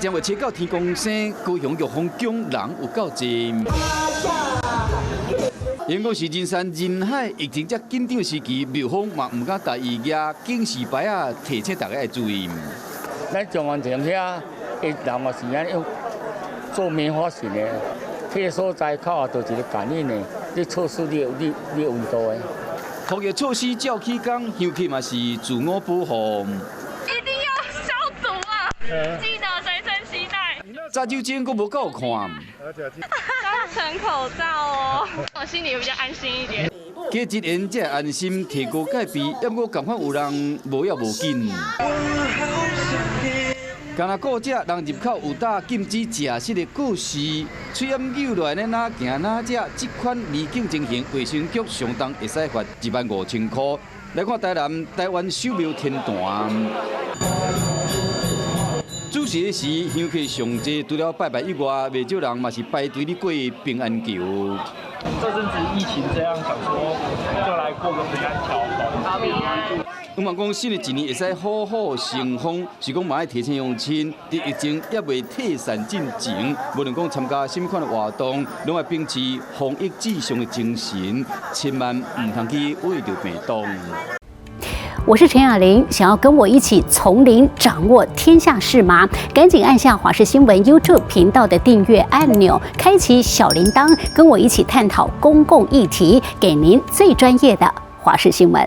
正月初九天公生，高雄玉峰宮人有夠濟。因講是人山人海，疫情遮緊張時期，廟方嘛毋敢大意，舉警示牌仔提醒大家愛注意。咱中元前遐，伊人嘛是按呢做梅花神的，彼個所在口啊，就一個感應的，你措施你有你你溫度的。防疫措施照起工，香客嘛是自我保護。一定要消毒啊！記得隨身攜帶。炸酒精閣無夠看。戴口罩哦，我心裡比較安心一點。加一緣才會安心，提高戒備，猶閣仝款有人無要無緊。干焦顧食，人入口有搭禁止食食的告示，喙罨扭落來呢，哪行哪食，這款離境情形，衛生局相當會使罰15,000箍。來看台南台灣守廟天壇。主時時，香客上濟，除了拜拜以外，袂少人嘛是排隊咧過平安橋。這陣子疫情這樣，想說就來過個平安橋，保平安。希望講新的一年會使虎虎生風，是講嘛愛提醒鄉親，佇疫情猶未退散進前，無論講參加啥物款的活動，攏愛秉持防疫至上的精神，千萬毋通去惹著病毒。我是陳雅玲，想要跟我一起從零掌握天下事嗎？趕緊按下華視新聞 YouTube 頻道的訂閱按鈕，開啟小鈴鐺，跟我一起探討公共議題，給您最專業的華視新聞。